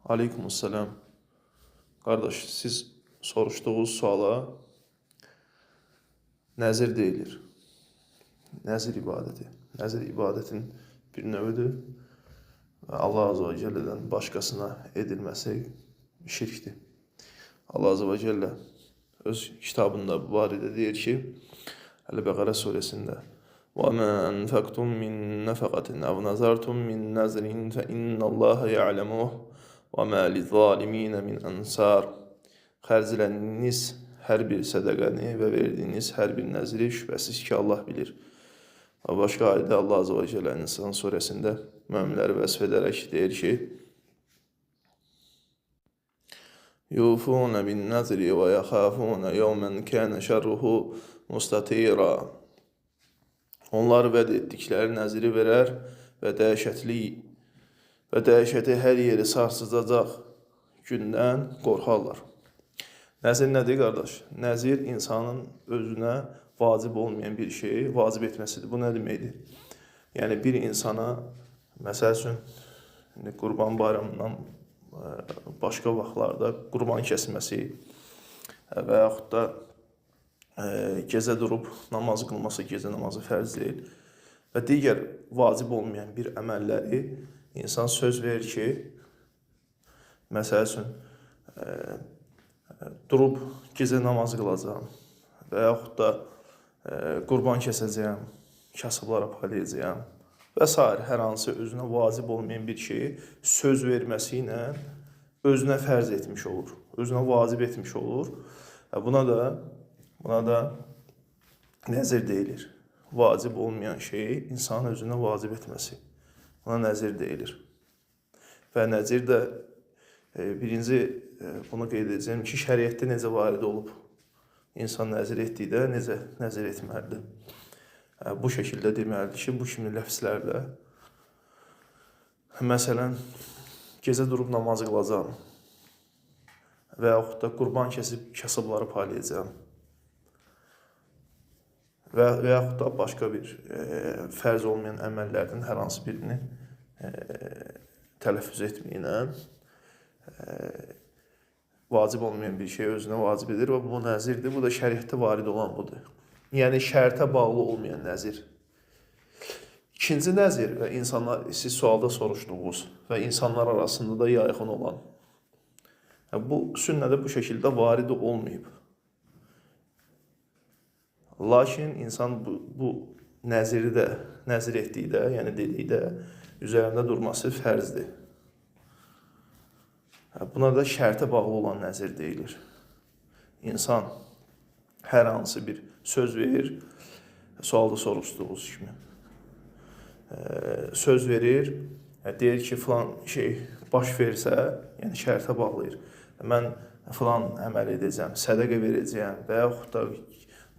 Aleykümselam. Qardaş, siz soruşduğunuz suala nəzir deyilir. Nəzir ibadəti. Nəzir ibadətin bir növüdür. Və Allah Azze və Cəllədən başqasına edilməsi şirkdir. Allah Azze və Cəllə öz kitabında bu barədə deyir ki, Əl-Bəqərə surəsində: وَمَا أَنْفَقْتُمْ مِنْ نَفَقَةٍ أَوْ نَذَرْتُمْ مِنْ نَذْرٍ فَإِنَّ اللّٰهَ يَعْلَمُهُ وَمَا لِلظَّالِمِينَ مِنْ أَنْصَارٍ. Xərclədiyiniz hər bir sədəqəni və verdiyiniz hər bir nəzri şübhəsiz ki, Allah bilir. Və başqa ayədə Allah Azze və Cəllə İnsan surəsində möminləri vəsf edərək deyir ki: Yufuna bin nazri və yaxafuna yawman kana şerruhu mustatira. Onlar vəd etdikləri nəzri verər və dəhşətli və dəhşəti hər yeri sarsıdacaq gündən qorxarlar. Nəzir nədir, qardaş? Nəzir insanın özünə vacib olmayan bir şeyi vacib etməsidir. Bu nə deməkdir? Yəni bir insana, məsəl üçün, Qurban Bayramından başqa vaxtlarda qurban kəsməsi və yaxud da gecə durub namaz qılması, gecə namazı fərz deyil və digər vacib olmayan bir əməlləri insan söz verir ki, məsəl üçün, durub gecə namaz qılacağam və yaxud da qurban kəsəcəyəm, kasıblara paylayacağam və sair hər hansı özünə vacib olmayan bir şeyi söz verməsi ilə özünə fərz etmiş olur, özünə vacib etmiş olur. Və buna da nəzir deyilir. Vacib olmayan şeyi insanın özünə vacib etməsi. Buna nəzir deyilir. Və nəzir də birinci bunu qeyd edəcəyim ki, şəriətdə necə varid olub? İnsan nəzir etdikdə necə nəzir etməlidir? Bu şəkildə deməlidir ki, bu kimi ləfslərlə, məsələn, gecə durub namaz qılacağam və yaxud da qurban kəsib kasıbları paylayacağam və yaxud da başqa bir fərz olmayan əməllərdən hər hansı birini tələffüz etməklə vacib olmayan bir şey özünə vacib edir və bu nəzirdir. Bu da şəriətdə varid olan budur. Yəni şərtə bağlı olmayan nəzir. İkinci nəzir və insanlar, siz sualda soruşduğunuz və insanlar arasında da yayğın olan. Yəni, bu sünnədə bu şəkildə varid olmayıb. Lakin insan bu nəziri də, nəzir etdikdə, yəni dedikdə üzərində durması fərzdir. Buna da şərtə bağlı olan nəzir deyilir. İnsan hər hansı bir söz verir, sualda soruşduğunuz kimi. Söz verir, deyir ki, filan şey baş versə, yəni şərtə bağlayır. Mən filan əməl edəcəm, sədəqə verəcəyəm və yaxud da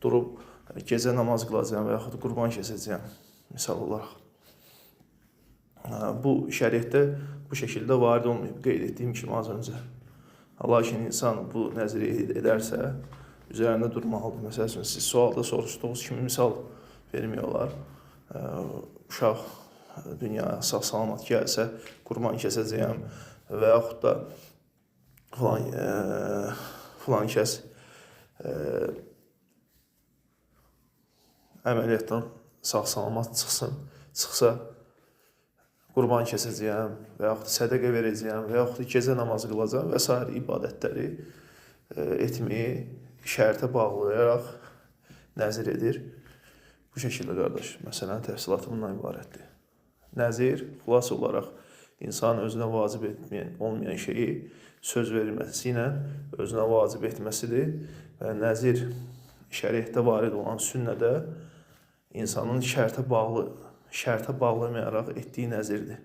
durub gecə namaz qılacağam və yaxud qurban kəsəcəyəm, misal olaraq. Bu şəriətdə bu şəkildə varid olmayıb, qeyd etdiyim kimi az öncə. Lakin insan bu nəzri edərsə, üzərində durmalıdır. Məsəl üçün, siz sualda soruşduğunuz kimi misal vermək olar. Uşaq dünyaya sağ-salamat gəlsə, qurban kəsəcəyəm və yaxud da filan kəs əməliyyatdan sağ-salamat çıxsa, qurban kəsəcəyəm və yaxud da sədəqə verəcəyəm və yaxud da gecə namazı qılacağam və sair ibadətləri etməyi şərtə bağlayaraq nəzir edir. Bu şəkildə, qardaş, məsələnin təfsilatı bundan ibarətdir. Nəzir, xülasə olaraq, insanın özünə vacib etməyən, olmayan şeyi söz verilməsi ilə özünə vacib etməsidir və nəzir şəriətdə varid olan sünnədə insanın şərtə bağlamayaraq etdiyi nəzirdir.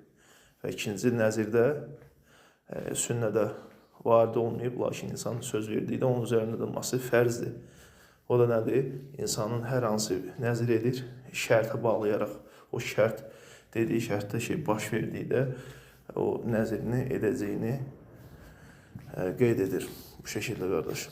Və ikinci nəzirdə sünnədə varid olmayıb, lakin insanın söz verdikdə onun üzərində durması fərzdir. O da nədir? İnsanın hər hansı nəzir edir, şərtə bağlayaraq, o şərt, dediyi şərtdə şey baş verdikdə o nəzirini edəcəyini qeyd edir. Bu şəkildə, qardaş.